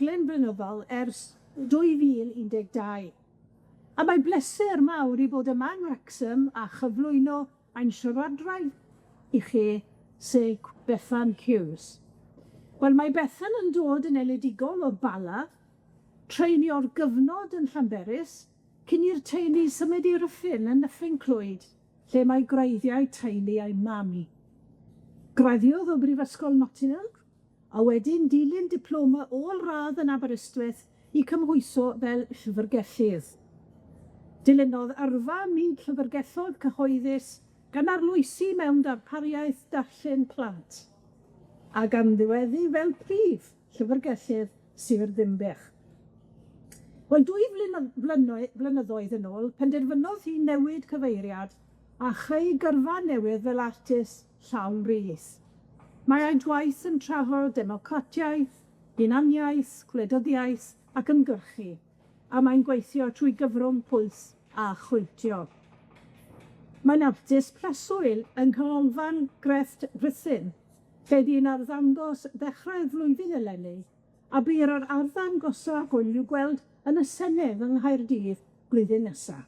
rhaglen flynyddol ers 2012. A mae bleser mawr i fod yma yng Ngwrecsam a chyflwyno ein siaradwraig i chi, sef Bethan Hughes. Wel, mae Bethan yn dod yn enedigol o'r Bala, treulio'r gyfnod yn Llanberis, cyn i'r teulu symud i Ruthun yn Nyffryn Clwyd, lle mae gwreiddiau teulu ei mam. Graddiodd o Brifysgol Nottingham, a wedyn dilyn diploma ôl-radd yn Aberystwyth i cymhwyso fel llyfrgellydd. Dilynodd yrfa myd llyfrgelloedd cyhoeddus gan arloesi mewn darpariaeth darllen plant, a gan ddiweddu fel prif llyfrgellydd Sir Ddinbych. Wel, dwy flynyddoedd yn ôl, penderfynodd hi newid cyfeiriad a chreu gyrfa newydd fel artist llawn reith. Mae ei gwaith yn trafod democratiaeth, hunaniaeth, gwleidyddiaeth ac ymgyrchu, a mae'n gweithio trwy gyfrwng pwyll a chwiltio. Mae'n artist preswyl yng Nghanolfan Grefft Rhuthun, lle bu'n arddangos ddechrau'r flwyddyn eleni, a bu'r arddangosfa hwn i'w gweld yn y Senedd yng Nghaerdydd blwyddyn nesa.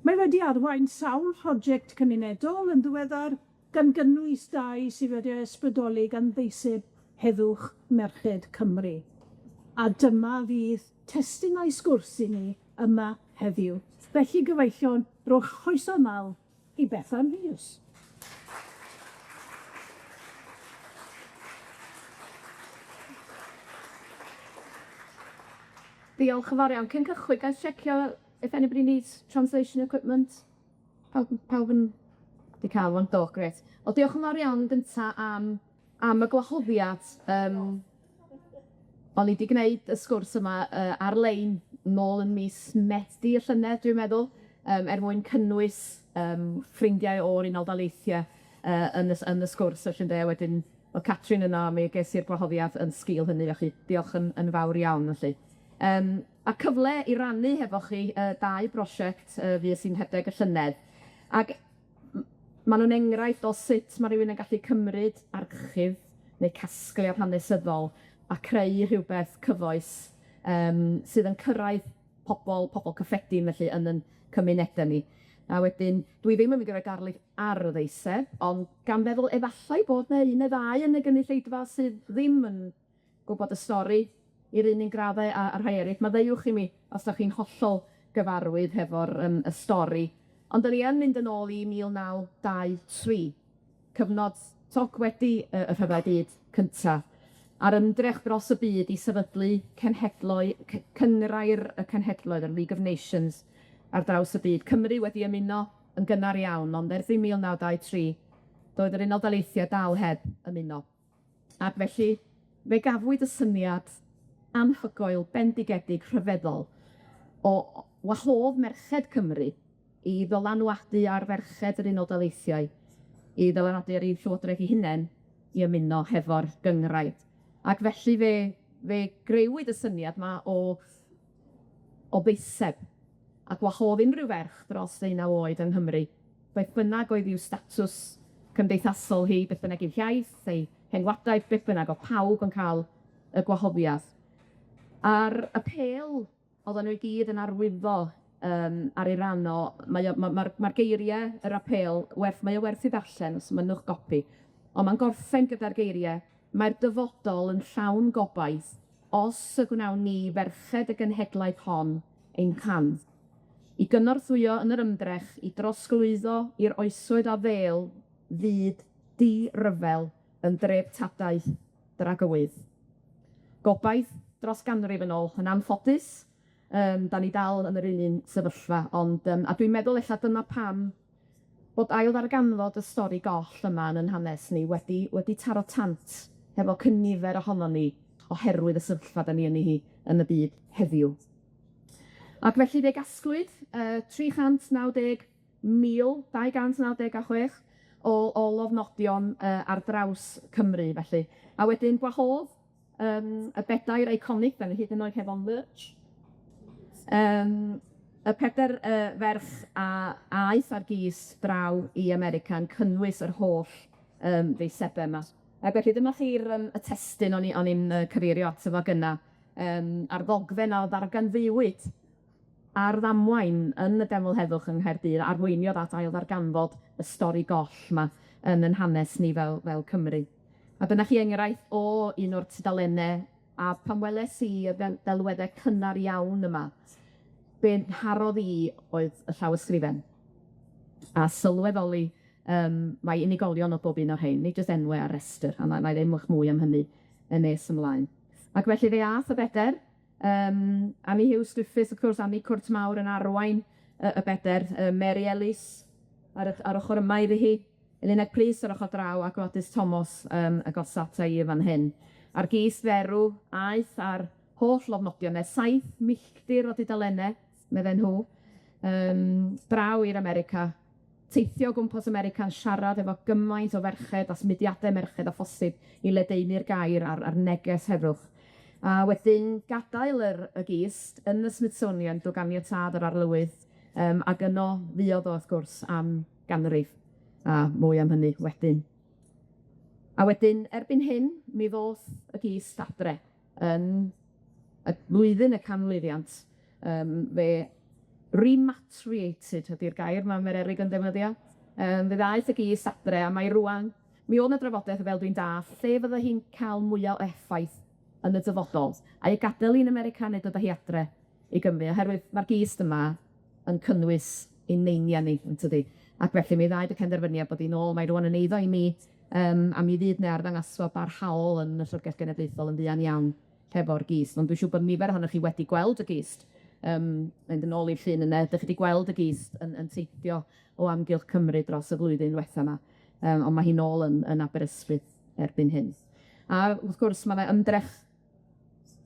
Mae wedi arwain sawl prosiect cymunedol yn ddiweddar, gan gynnwys dau sydd wedi ysbrydoli gan ddeiseb Heddwch Merched Cymru. A dyma fydd testun a'i sgwrs i ni yma heddiw. Felly gyfeillion, rhowch chroeso mawr i Bethan Hughes. Diolch yn fawr iawn. Cyn cychwyn, gai checio if anybody needs translation equipment? Pawb pawb yn 'di ca'l one? Do, grêt. Wel, diolch yn fawr iawn gynta am am y gwahoddiad. Yym o'n i 'di gneud y sgwrs yma yy ar-lein nôl yn mis Medi y llynedd, dwi'n meddwl, yym er mwyn cynnwys yym ffrindiau o'r Unol Daleithiau yy yn y yn y sgwrs felly ynde, a wedyn o'dd Catrin yno a mi ges i'r gwahoddiad yn sgil hynny, felly diolch yn yn fawr iawn felly. Yym a cyfle i rannu hefo chi yy dau brosiect yy fues i'n rhedeg y llynedd, ag ma' nw'n enghraifft o sut ma' rywun yn gallu cymryd archif neu casgliad hanesyddol a creu rhywbeth cyfoes yym sydd yn cyrraedd pobol, pobol cyffredin felly yn 'yn cymunede ni. A wedyn dwi ddim yn mynd i roi darlith ar y ddeiseb, ond gan feddwl efallai bod 'na un neu ddau yn y gynulleidfa sydd ddim yn gwbod y stori i'r un un gradde a a rhai eryll, maddeuwch i mi os 'dach chi'n hollol gyfarwydd hefo'r yym y stori. Ond 'dan ni yn mynd yn ôl i 1923, cyfnod toc wedi yy y rhyfel byd cynta, a'r ymdrech dros y byd i sefydlu cenhedloe- cynghrair y cenhedloedd, yr League of Nations, ar draws y byd. Cymru wedi ymuno yn gynnar iawn, ond erbyn 1923, doedd yr Unol Daleithiau dal heb ymuno. Ac felly, fe gafwyd y syniad anhygoel, bendigedig, rhyfeddol o wahodd merched Cymru i ddylanwadu ar ferched yr Unol Daleithiau, i ddylanwadu ar 'u llywodraeth 'u hunen i ymuno hefo'r gynghrair. Ac felly fe fe greuwyd y syniad 'ma o o ddeiseb, a gwahodd unrhyw ferch dros ddeunaw oed yng Nghymru, beth bynnag oedd i'w statws cymdeithasol hi, beth bynnag i'w hiaith, ei henwadaeth, beth bynnag, o'dd pawb yn ca'l y gwahoddiad. A'r apêl oedden nw i gyd yn arwyddo yym ar ei ran o, mae o ma' ma'r ma'r geirie yr apêl werth mae o werth 'i ddarllen os mynnwch gopi, on' ma'n gorffen gyda'r geirie, mae'r dyfodol yn llawn gobaith os y gwnawn ni ferched y genhedlaeth hon ein rhan, i gynorthwyo yn yr ymdrech i drosglwyddo i'r oesoedd a ddêl fyd di-ryfel yn dreftadaeth dragywydd. Gobaith dros ganrif yn ôl, yn anffodus, yym 'dan ni dal yn yr un un sefyllfa, ond yym a dwi'n meddwl ella dyna pam bod ail ddarganfod y stori goll yma yn 'yn hanes ni wedi wedi taro tant hefo cynifer ohonon ni oherwydd y sefyllfa 'dan ni yni hi yn y byd heddiw. Ac felly fe gasglwyd yy 390,296 o o lofnodion yy ar draws Cymru felly, a wedyn gwahodd yym y bedair eiconig, 'dan ni hyd yn oed hefo merch, yym y pedair yy ferch a aeth ar gys draw i America yn cynnwys yr holl yym ddeisebe 'ma. Ac felly dyma chi'r yym y testun o'n i o'n i'n yy cyfeirio ato fo gynna. a'r ddogfen a ddarganfuwyd ar ddamwain yn y Deml Heddwch yng Nghaerdydd arweiniodd at ail ddarganfod y stori goll 'ma yn 'yn hanes ni fel fel Cymru. A dyna chi enghraifft o un o'r tudalenne, a pan weles i y ddelwedde cynnar iawn yma, be' ngharodd i oedd y llawysgrifen, a sylweddoli mae unigolion o bob un o'r rhein, nid jyst enwe ar restyr, a 'nai ddeud mwy am hynny yn nes ymlaen. Ac felly fe ath y beder, Annie Hughes Griffiths, wrth gwrs, Annie Cwrt Mawr yn arwain y beder, Mary Ellis ar y ar ochor yma iddi hi, Eluned Prys ar ochor draw a Gwladys Thomas agosaf ata i yn fan hyn. A'r gist dderw aeth ar holl lofnodion, ne' 7 milltir o dudalenne, medden nhw, draw i'r America, teithio o gwmpas America'n siarad efo gymaint o ferched a symudiade merched â phosib i ledaenu'r gair a'r neges heddwch. A wedyn gadael yr y gist yn y Smithsonian drw ganiatâd yr arlywydd, ac yno fuodd o wrth gwrs am ganrif, a mwy am hynny wedyn. A wedyn erbyn hyn, mi ddoth y gist adre yn y flwyddyn y canmlwyddiant, fe rematriated ydi'r gair ma' Mererid yn defnyddio, fe ddaeth y gist adre a mae rŵan, mi o'dd 'na drafodaeth fel dwi'n dallt, lle fydda hi'n ca'l mwya o effaith yn y dyfodol, a'i gad'el 'i'n America neu dod â hi adre i Gymru, oherwydd ma'r gist yma yn cynnwys ein neinia ni, yntydi? Ac felly mi ddaeth y penderfyniad bod 'i nôl, mae rŵan yn eiddo i mi, a mi fydd 'na arddangosfa barhaol yn y Llyfrgell Genedlaethol yn fuan iawn hefo'r gist, ond dwi'n siŵr bod nifer ohonoch chi wedi gweld y gist, mynd yn ôl i'r llun yna, 'dach chi 'di gweld y gist yn teithio o amgylch Cymru dros y flwyddyn ddiwetha 'ma, on' ma' hi nôl yn Aberystwyth erbyn hyn. A wrth gwrs, ma' 'na ymdrech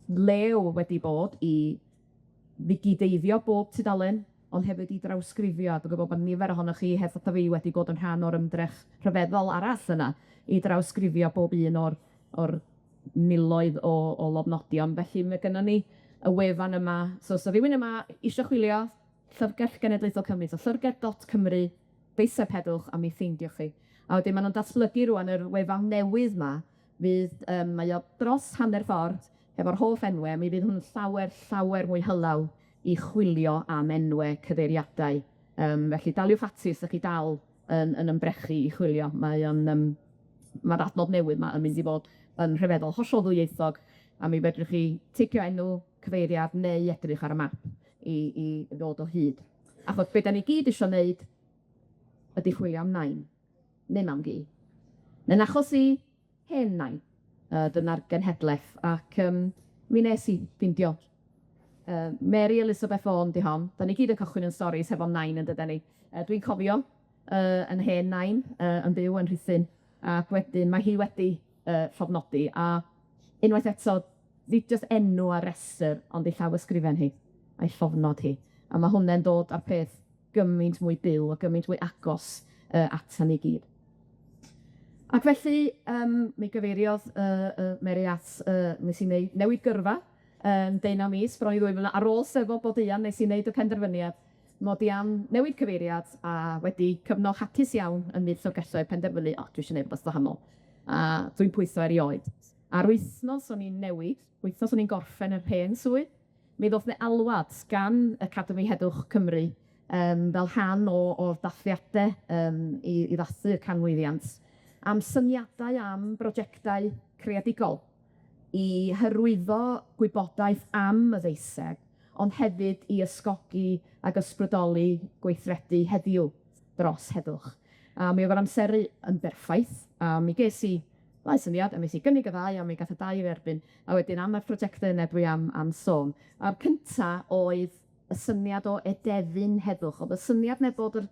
lew wedi bod i ddigideiddio bob tudalen, ond hefyd i drawsgrifio, a dwi'n gwybod bod nifer ohonoch chi hefo fi wedi bod yn rhan o'r ymdrech rhyfeddol arall yna i drawsgrifio bob un o'r miloedd o lofnodion. Felly mae gynnon ni y wefan yma, so os 'na rywun yma isio chwilio, Llyfrgell Genedlaethol Cymru, so llyfrgell.cymru, deiseb heddwch, a mi ffeindiwch chi. A wedyn ma' nw'n datblygu rŵan yr wefan newydd 'ma, fydd mae o dros hanner ffordd efo'r holl enwe, mi fydd hwn llawer, llawer mwy hylaw i chwilio am enwe cyfeiriadau. Felly daliwch ati os 'dach chi dal yn ymdrechu i chwilio, mae o'n ma'r adnodd newydd 'ma yn mynd i fod yn rhyfeddol, hollol ddwyieithog, a mi fedrwch chi teipio enw, cyfeiriad neu edrych ar y map i ddod o hyd. Achos be' 'dan ni gyd isio neud ydi chwilio am nain, neu mam-gu. Yn achos i, hen nain, dyna'r genhedlaeth, ac mi nes i ffindio Mary Elizabeth Vaughan 'di hon. 'Dan ni gyd yn cychwyn 'yn storis hefo nain yn dydan ni? Dwi'n cofio 'yn hen nain yn byw yn Rhuthun, ac wedyn ma' hi wedi llofnodi, a unwaith eto, nid jyst enw ar restyr, ond ei llawysgrifen hi, a'i llofnod hi, a ma' hwnne'n dod â'r peth gymaint mwy byw a gymaint mwy agos atan ni gyd. Ac felly, mi gyfeiriodd Mary at nes i wneud newid gyrfa deunaw mis, bron i ddwy flynedd ar ôl Steddfod bob buan, nes i wneud y penderfyniad mod i am newid cyfeiriad, a wedi cyfnod hapus iawn ym myd llyfrgelloedd penderfynu, o, dwi isio neud rwbeth gwahanol, a dwi'n pwytho erioed. A'r wythnos o'n i'n newid, wythnos o'n i'n gorffen yr hen swydd, mi ddoth 'na alwad gan Academi Heddwch Cymru fel rhan o'r dathliade i ddathlu'r canmlwyddiant, am syniadau am brojectau creadigol i hyrwyddo gwybodaeth am y ddeiseb, ond hefyd i ysgogi ag ysbrydoli gweithredu heddiw dros heddwch. A mi oedd yr amseru yn berffaith, a mi ges i ddau syniad, a mes i gynnig y ddau, a mi gath y dau ei dderbyn, a wedyn am y prosiectau yna dwi am sôn. A'r cynta oedd y syniad o edefyn heddwch, o'dd y syniad 'ne bod y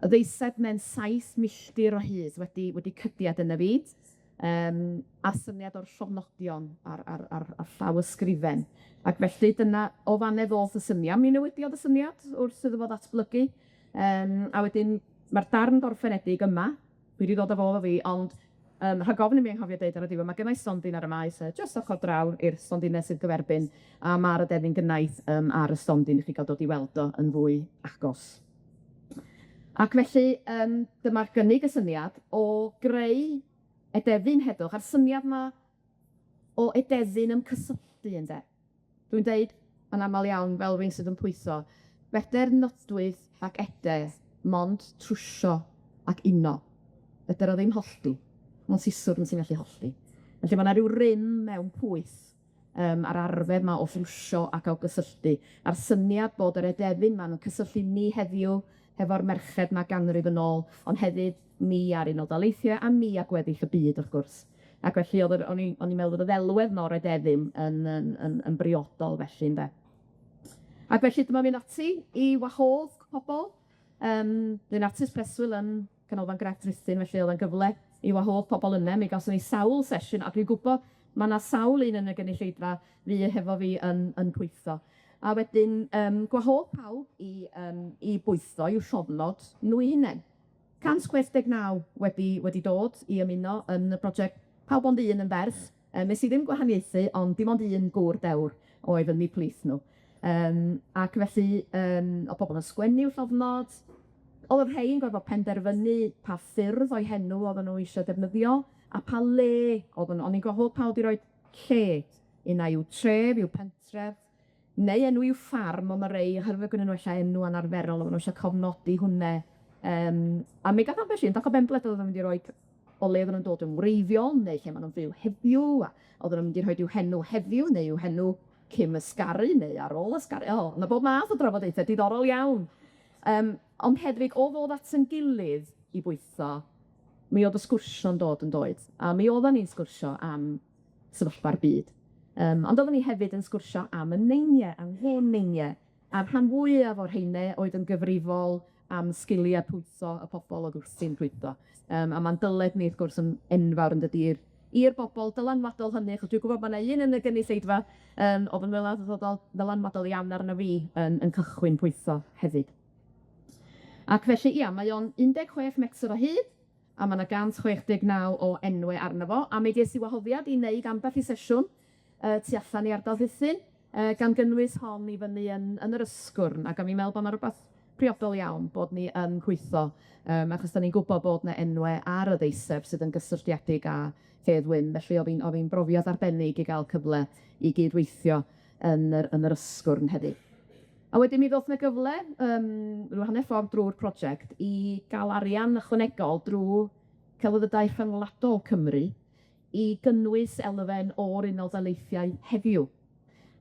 ddeiseb mewn 7 milltir o hyd wedi cydiad yn y byd, a'r syniad o'r llofnodion a'r llawysgrifen. Ac felly dyna o fan 'ne ddoth y syniad, mi newidiodd y syniad wrth iddo fo ddatblygu, a wedyn ma'r darn gorffenedig yma, dwi 'di ddod â fo efo fi, ond rhag ofn i mi anghofio deud ar y diwedd, ma' gennai stondin ar y maes, jyst ochr draw i'r stondinau sydd gyferbyn, a ma'r aderyn gynnaith ar y stondin i chi ga'l dod i weld o yn fwy agos. Ac felly, dyma'r gynnig y syniad o greu edefyn heddwch, a'r syniad 'ma o edefyn yn cysylltu gysylltu ynde? Dwi'n deud yn amal iawn fel rywun sydd yn pwytho, feder nodwydd ac ede mond trwsio ac uno. Feder o ddim hollti, mond siswrn sy'n gallu hollti. Felly ma' 'na ryw rym mewn pwyth yym a'r arfer 'ma o thrwsio ac o gysylltu, a'r syniad bod yr edefyn 'ma yn cysylltu ni heddiw hefo'r merched 'ma ganrif yn ôl, ond hefyd ni a'r Unol Daleithiau a ni a gweddill y byd wrth gwrs. Ac felly o'dd yr o'n i'n o'n i'n meddwl bod y ddelwedd 'ma o'r edefyn yn yn yn yn briodol felly ynde. Ac felly dyma fi'n ati i wahodd pobol, yym dwi'n artist preswyl yn Canolfan Grefft Rhuthun, felly o'dd o'n gyfle i wahodd pobol yna, mi gawson ni sawl sesiwn, a dwi'n gwbod ma' 'na sawl un yn y gynulleidfa fu hefo fi yn yn pwytho. A wedyn yym gwahodd pawb i yym i bwytho i'w llofnod nw 'u hunen. 169 wedi wedi dod i ymuno yn y prosiect, pawb ond un yn ferch, yy nes i ddim gwahaniaethu, ond dim ond un gŵr dewr oedd yn 'u plith nw. Yym ac felly yym o'dd pobol yn sgwennu i'w llofnod, o'dd rhei yn gorfod penderfynu pa ffurf o'u henw oedden nhw isio defnyddio, a pa le oedden nhw, o'n i'n gwahodd pawb i roid lle, un ai i'w tref, i'w pentref, neu enw i'w ffarm, on' ma' rei oherwydd gynnon nw ella enw anarferol, oedden nhw isio cofnodi hwnne, yym a mi gath ambell un bach o benbleth oedden nhw'n mynd i roid o le oedden nhw'n dod yn wreiddiol, neu lle ma' nw'n fyw heddiw, a oedden nhw'n mynd i rhoid i'w henw heddiw, neu i'w henw cyn ysgaru, neu ar ôl ysgaru, o, ma' bob math o drafodaethe diddorol iawn. Yym ond hefyd, o ddod at 'yn gilydd i bwytho, mi o'dd y sgwrsio'n dod yn doedd, a mi oddan ni'n sgwrsio am sefyllfa'r byd. Yym ond oedden ni hefyd yn sgwrsio am y neinie, am hen neinie, a'r rhan fwyaf o'r rheine oedd yn gyfrifol am sgilie pwytho y pobol o'dd wrthi'n pwytho. Yym a ma'n dyled ni wrth gwrs yn enfawr yn dydi i'r i'r bobol dylanwadol hynny, achos dwi'n gwbod bo' 'na un yn y gynulleidfa yym o'dd yn ddylanwadol ddylanwadol iawn arno fi yn yn cychwyn pwytho hefyd. Ac felly, ia, mae o'n 16 metr o hyd, a ma' 'na 169 o enwe arno fo, a mi ges i wahoddiad i wneud ambell i sesiwn yy tu allan i ardal Rhuthun, yy gan gynnwys hon i fyny yn yn yr Ysgwrn, ac o'n i'n meddwl bo' 'na rwbath priodol iawn bod ni yn pwytho, yym achos 'dan ni'n gwbod bod 'na enwe ar y ddeiseb sydd yn gysylltiedig â Hedd Wyn, felly o'dd 'i'n o'dd 'i'n brofiad arbennig i ga'l cyfle i gydweithio yn yr yn yr Ysgwrn hefyd. A wedyn mi ddoth 'na gyfle yym ryw hanner ffordd drw'r prosiect i ga'l arian ychwanegol drw Celfyddydau Rhyngwladol Cymru i gynnwys elfen o'r Unol Daleithiau heddiw.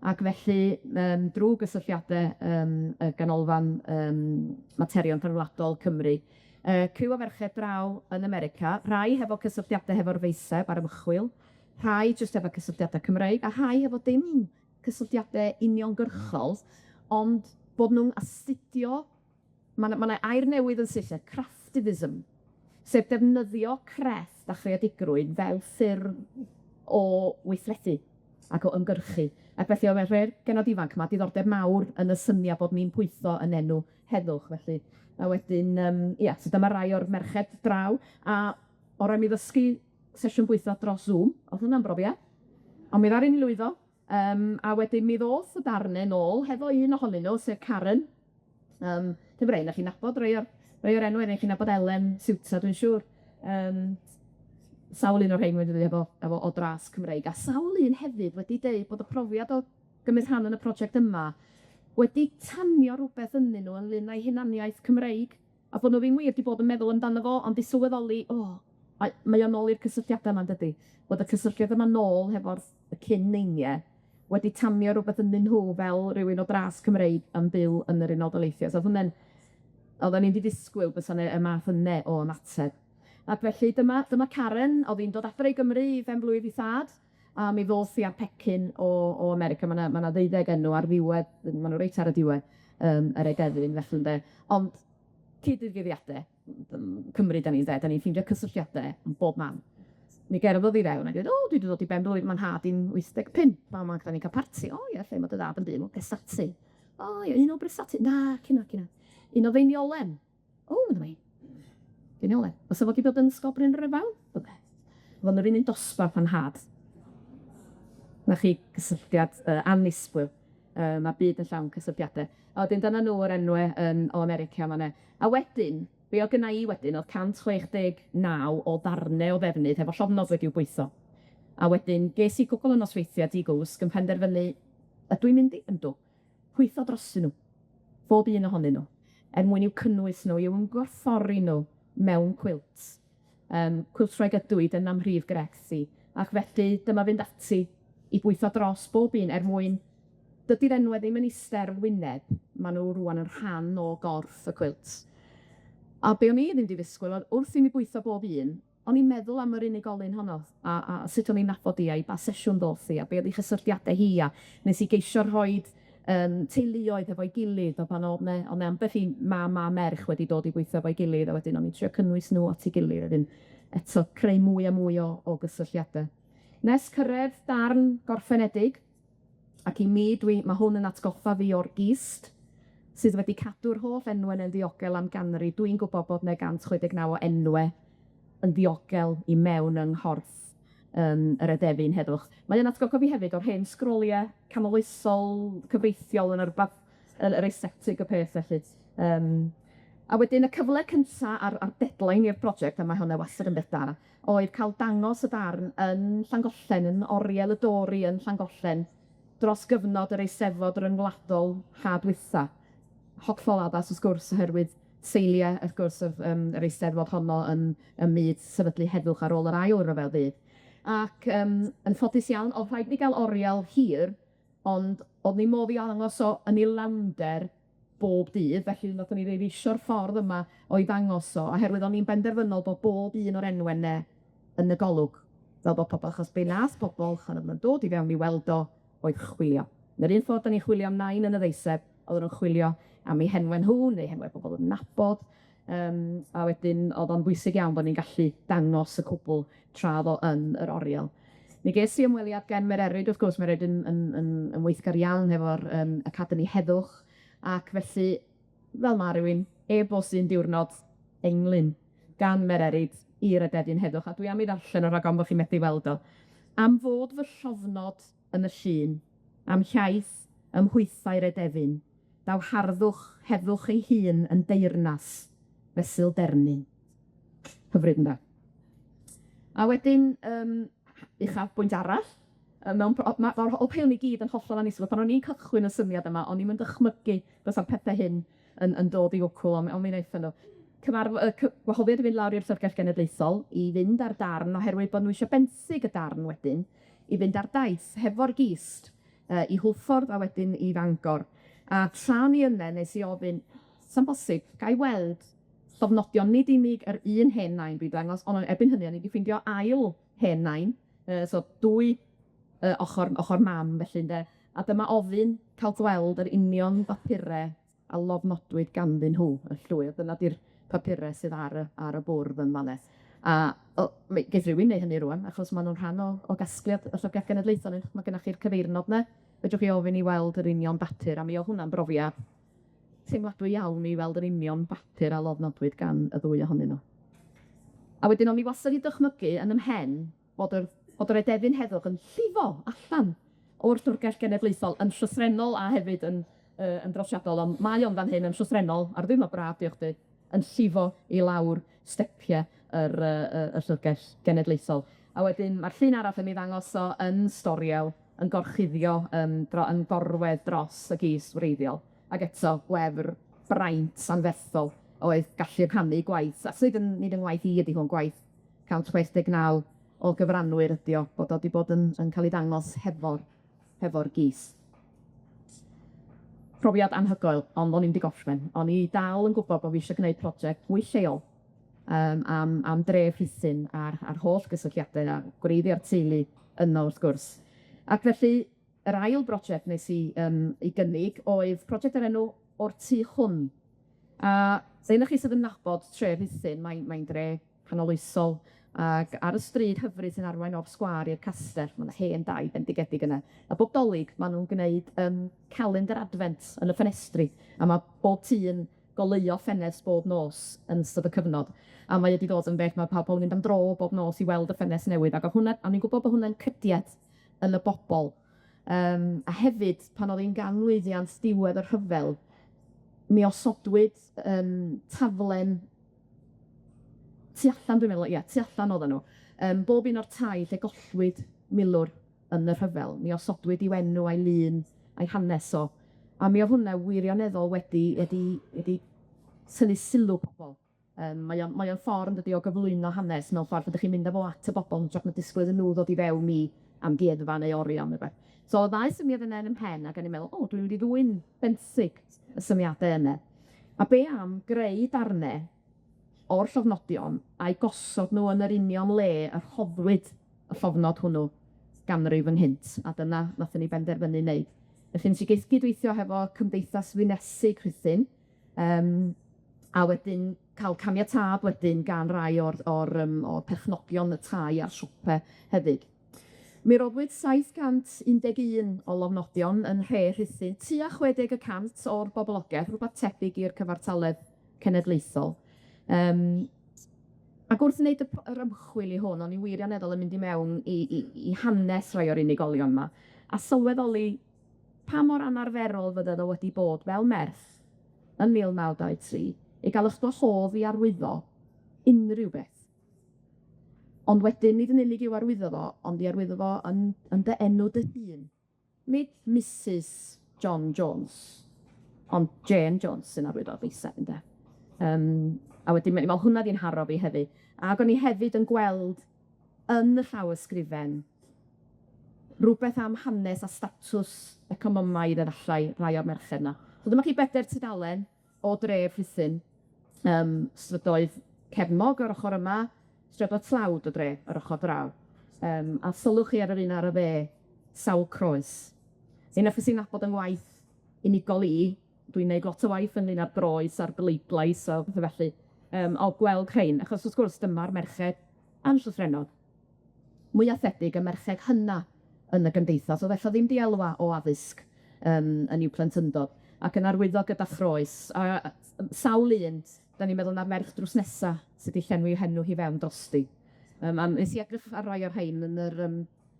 Ac felly yym drw gysylltiade yym y Ganolfan yym Materion Rhyngwladol Cymru yy criw o ferched draw yn America, rhai hefo cysylltiade hefo'r ddeiseb a'r ymchwil, rhai jyst efo cysylltiade Cymreig, a rhai hefo dim cysylltiade uniongyrchol, ond bod nw'n astudio, ma' 'na ma' 'na air newydd yn Saesneg, craftivism, sef defnyddio crefft a chreadigrwydd fel ffyrdd o weithredu ac o ymgyrchu. Ac felly o'dd e rhei'r genod ifanc 'ma diddordeb mawr yn y syniad bod ni'n pwytho yn enw heddwch, felly. A wedyn yym ia, so dyma rai o'r merched draw, a o' rai' mi ddysgu sesiwn bwytho dros Zoom, o'dd hwnna'n brofiad, ond mi ddaru ni lwyddo. Yym a wedyn mi ddoth y darne nôl hefo un ohonyn nw, sef Karen. Yym dim rhei onoch chi'n nabod rei o'r rei o'r enwe, neu chi'n nabod Elen Siwta dwi'n siŵr. Yym sawl un o'r rhein wedi dod efo efo o dras Cymreig, a sawl un hefyd wedi deud bod y profiad o gymryd rhan yn y prosiect yma wedi tanio rwbeth ynddyn nw ynglyn â'u hunaniaeth Cymreig, a bod nw ddim wir 'di bod yn meddwl amdano fo, ond 'di sylweddoli, o, mae mae o nôl i'r cysylltiada 'ma yndydi? Bod y cysylltiad yma nôl hefo'r y cyn neinie wedi tanio rwbeth ynddyn nhw fel rywun o dras Cymreig yn byw yn yr Unol Daleithiau. So o'dd hwnne'n oeddan ni'm 'di disgwyl bysa 'ne y math yne o ymateb. Ac felly dyma dyma Karen, o'dd 'i'n dod adre i Gymru i ben-blwydd 'i thad, a mi ddoth hi â pecyn o o America, ma' 'na ma' 'na ddeuddeg enw ar ddiwedd, ma' nw reit ar y diwedd yym yr edefyn felly ynde, ond cyd-ddigwyddiade, Cymru 'dan ni ynde, 'dan ni'n ffeindio cysylltiade yn bob man. Mi gerddodd i fewn a dweud, o, dwi 'di dod i ben-blwydd ma'n nhad i'n 85, a ma' 'dan ni'n ca'l parti, o ie, lle ma' dy dad yn byw? Prestatyn. O ie, un o Brestatyn, na, cynna, cynna. Un o Ddeiniolen. O, medda fi. Deiniolen. Fysa fo 'di bod yn Ysgol Bryn Ryfel? Bydde. O'dd yn yr un un dosbarth â'n nhad. 'Na chi gysylltiad yy annisgwyl. Yy ma' byd yn llawn cysylltiade. A wedyn dyna nw yr enwe yn o America man 'ne. A wedyn, be' o'dd gynna i wedyn o'dd 169 o ddarne o ddefnydd hefo llofnod wedi'w bwytho. A wedyn ges i cwpwl o nosweithia di-gwsg yn penderfynu ydw i'n mynd i, yndw, pwytho drostyn nw, bob un ohonyn nw, er mwyn i'w cynnwys nw, i'w ymgorffori nw mewn cwilt. Cwiltwraig ydw i, dyna'n mhrif grefft i, ac felly dyma fynd ati i bwytho dros bob un er mwyn dydi'r enwe ddim yn iste ar wyneb, ma' nw rŵan yn rhan o gorff y cwilt. A be' o'n i ddim 'di ddisgwyl o'dd wrth i mi bwytho bob un, o'n i'n meddwl am yr unigolyn honno, a sut o'n i'n nabod 'i a i ba sesiwn ddoth hi a be' o'dd 'i chysylltiade hi a nes i geisio rhoid teuluoedd efo'i gilydd, o pan o'dd 'ne o' 'ne ambell i mam a merch wedi dod i gweithio efo'i gilydd, a wedyn o'n i'n trio cynnwys nw at 'i gilydd, wedyn eto creu mwy a mwy o gysylltiade. Nes cyrredd darn gorffenedig, ac i mi ma' hwn yn atgoffa fi o'r gist sydd wedi cadw'r holl enwe 'ne'n ddiogel am ganrif. Dwi'n gwbod bod 'ne 169 o enwe yn ddiogel i mewn yng nghorff yr edefyn heddwch. Mae o'n atgoffa fi hefyd o'r hen sgrolie canoloesol cyfreithiol yn rwbath yn yr aesthetig y peth felly. A wedyn y cyfle cynta a'r deadline i'r prosiect, a mae hwnna wastad yn beth da, oedd ca'l dangos y darn yn Llangollen, yn Oriel y Dori yn Llangollen, dros gyfnod yr Eisteddfod Ryngwladol ha dwitha. Hollol addas wrth gwrs oherwydd seilie wrth gwrs o'dd yr Eisteddfod honno yn myd sefydlu heddwch ar ôl yr ail ryfel byd. Ac yn ffodus iawn, o'dd rhaid ni ga'l oriel hir, ond o'dd ddim modd i ddangos o yn ei lawnder bob dydd, felly nathon ni ddeweisio'r ffordd yma o'i ddangos o, oherwydd o'n i'n benderfynol bod bob un o'r enwe 'ne yn y golwg, fel bod pobol, achos be' nath pobol pan o'dd nw'n dod i fewn i weld o, oedd chwilio. Na'r un ffordd 'dan ni'n chwilio am nain yn y ddeiseb, oedden nw'n chwilio am eu henwe nhw, neu henwe pobol yn nabod, a wedyn o'dd o'n bwysig iawn bo' ni'n gallu dangos y cwbl tra o'dd o yn yr oriel. Mi ges i ymweliad gen Mererid, wrth gwrs, Mererid yn weithgar iawn hefo'r Academi Heddwch, ac felly, fel ma' rywun, e-bost un diwrnod englyn gan Mererid i'r Edefyn Heddwch, a dwi am ei ddarllen o rag ofn bo' chi'n methu weld o. Am fod fy llofnod yn y llun, am llais ym mhwythau'r edefyn, daw harddwch heddwch ei hun yn deyrnas fesul dernyn. Hyfryd ynde? A wedyn, uchafbwynt arall, mewn pro- ma' ma'r o i gyd yn hollol annisgwyl. Pan o'n i'n cychwyn y syniad yma, o'n i'm yn dychmygu fysa'r pethe hyn yn dod i wcwl, on' mi wnaethon nw. Gwahoddiad i fynd lawr i'r Llyfrgell Genedlaethol i fynd ar darn oherwydd bod nw isio benthyg y darn wedyn i fynd ar daith hefo'r gist i Hwlffordd a wedyn i Fangor. A tra o'n i yna, nes i ofyn, sa'n bosib, gai weld llofnodion nid unig yr un hen nain dwi'n dangos, ond erbyn hynny o'n i 'di ffindio ail hen nain, so dwy ochor mam felly ynde, a dyma ofyn ca'l gweld yr union bapure a lofnodwyd ganddyn nhw y llwyr, dyna 'di'r papure sydd ar y bwrdd yn fan 'ne. A mi geith rywun neud hynny rŵan, achos ma' nw'n rhan o gasgliad y Llyfrgell Genedlaethol, ma' gynnach chi'r cyfeirnod 'ne, fedrwch chi ofyn i weld yr union bapur, a mi o'dd hwnna'n brofiad teimladwy iawn i weld yr union bapur a lofnodwyd gan y ddwy ohonyn nw. A wedyn o'n i wastad 'di dychmygu yn 'ym mhen bod yr edefyn heddwch yn llifo allan o'r Llyfrgell Genedlaethol yn llythrennol a hefyd yn drosiadol, ond mae o'n fan hyn yn llythrennol, ar ddiwrnod braf, diolch byth, yn llifo i lawr stepie yr Llyfrgell Genedlaethol. A wedyn ma'r llun arall yn ei ddangos o yn storiel yn gorchuddio yn gorwedd dros y gist wreiddiol, ac eto gwefr braint anferthol oedd gallu rhannu gwaith, a sydd yn nid yng ngwaith i ydi hwn, gwaith 169 o gyfranwyr ydi o, bod o 'di bod yn ca'l 'i ddangos hefo'r gist. Profiad anhygoel, ond o'n i'm 'di gorffen. O'n i dal yn gwbod bo' fi isio gneud prosiect mwy lleol am dref Rhuthun a'r holl gysylltiade 'na, gwreiddio'r teulu yno wrth gwrs. Ac felly, yr ail brosiect nes i ei gynnig oedd prosiect o'r enw O'r Tŷ Hwn. A un o chi sydd yn nabod tre Rhuthun, mae'n dre canoloesol, ac ar y stryd hyfryd sy'n arwain off sgwâr i'r castell, ma' 'na hen dai bendigedig yna. A bob Dolig ma' nw'n gneud calendar advent yn y ffenestri, a ma' bob tŷ yn goleuo ffenest bob nos yn ystod y cyfnod. A mae wedi dod yn beth ma' pawb yn mynd am dro bob nos i weld y ffenest newydd, ac o'dd hwnna, o'n i'n gwbod bo' hwnna'n cydiad yn y bobol. A hefyd, pan o'dd 'i'n ganmlwyddiant diwedd y rhyfel, mi osodwyd taflen tu allan, dwi'n meddwl, ia, tu allan oedden nhw, bob un o'r tai lle gollwyd milwr yn y rhyfel, mi osodwyd i'w enw a'i lun a'i hanes o, a mi o'dd hwnna wirioneddol wedi wedi wedi tynnu sylw pobol. Yym mae o mae o'n ffor yndydi o gyflwyno hanes mewn ffordd lle 'dach chi'n mynd â fo at y bobol yn hytrach na disgwyl iddyn nw ddod i fewn i amgueddfa neu oriel ne' rwbeth. So o'dd ddau syniad yna yn 'ym mhen ac o'n i'n meddwl, o, dwi'n mynd i ddwyn benthyg y syniade yne. A be am greu darne o'r llofnodion a'u gosod nw yn yr union le y rhoddwyd y llofnod hwnnw ganrif ynghynt, a dyna nathon ni benderfynu neud. Felly nes i gydweithio hefo Cymdeithas Ddinesig Rhuthun, yym a wedyn ca'l caniatâd wedyn gan rai o'r o'r yym o'r perchnogion y tai a'r siope hefyd. Mi roddwyd 711 o lofnodion yn nhre Rhuthun, tua 60% o'r boblogaeth, rwbath tebyg i'r cyfartaledd cenedlaethol. Yym ac wrth wneud y yr ymchwil i hwn, o'n i wirioneddol yn mynd i mewn i i i hanes rhai o'r unigolion 'ma, a sylweddoli pa mor anarferol fydde fo wedi bod fel merch yn 1923 i ga'l 'ych gwahodd i arwyddo unrhyw beth. Ond wedyn, nid yn unig i'w arwyddo fo, ond i arwyddo fo yn yn dy enw dy hun. Nid Misys John Jones, ond Jane Jones sy'n arwyddo ddeiseb ynde. Yym a wedyn ma' hwnna 'di'n nharo fi hefyd. Ag o'n i hefyd yn gweld yn y llawysgrifen rwbeth am hanes a statws economaidd efallai rhai o'r merched 'na. So dyma chi bedair tudalen o dref Rhuthun, yym strydoedd cefnog yr ochor yma, strydoedd tlawd y dre yr ochor draw. Yym a sylwch chi ar yr un ar y dde, sawl croes. Un o'r sy'n nabod 'yn ngwaith unigol i, dwi'n neud lot o waith ynglyn â'r groes a'r bleidlais a pethe felly, yym o gweld rhein, achos wrth gwrs dyma'r merched yn llythrennog, mwya thebyg y merched hynna yn y gymdeithas, o'dd ella ddim 'di elwa o addysg yym yn i'w plentyndod, ac yn arwyddo gyda chroes, a sawl un, 'dan ni'n meddwl na'r merch drws nesa sy 'di llenwi henw hi fewn drosti. Yym a nes i edrych ar rai o'r rhein yn yr yym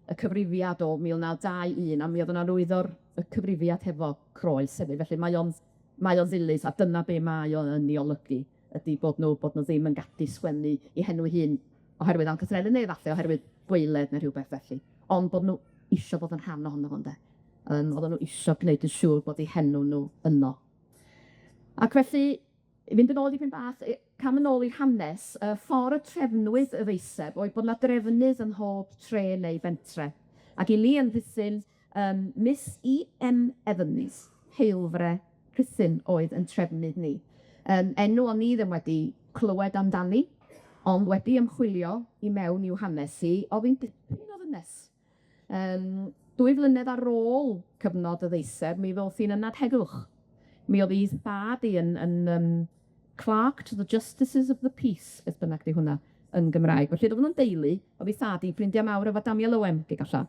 y cyfrifiad o 1921, a mi o'dd yn arwyddo'r y cyfrifiad hefo croes hefyd, felly mae o'n mae o'n ddilys, a dyna be mae o yn 'i olygu, ydi bod nw bod nw ddim yn gallu sgwennu 'u henw 'u hun oherwydd anllythrennedd neu falle oherwydd gwaeledd ne' rhywbeth felly, ond bod nw isio bod yn rhan ohono fo ynde? Yym oddan nw isio gneud yn siŵr bod eu henw nw yno. Ac felly, i fynd yn ôl dipyn bach, cam yn ôl i hanes, y ffor y trefnwyd y ddeiseb oedd bod 'na drefnydd ym mhob tre neu bentre, ac i ni yn Rhuthun, yym Miss E M Evans, Heulfre, Rhuthun oedd 'yn trefnydd ni. Yym enw o'n i ddim wedi clywed amdani, ond wedi ymchwilio i mewn i'w hanes hi, o'dd 'i'n dipyn o ddynes. Yym 2 flynedd ar ôl cyfnod y ddeiseb, mi ddoth hi'n ynad heddwch. Mi o'dd 'i thad 'i yn yn yym Clerk to the Justices of the Peace, beth bynnag 'di hwnna yn Gymraeg. Felly roedden nhw'n deulu, o'dd 'i thad 'i'n ffrindia mawr efo Daniel Owen, gei galla.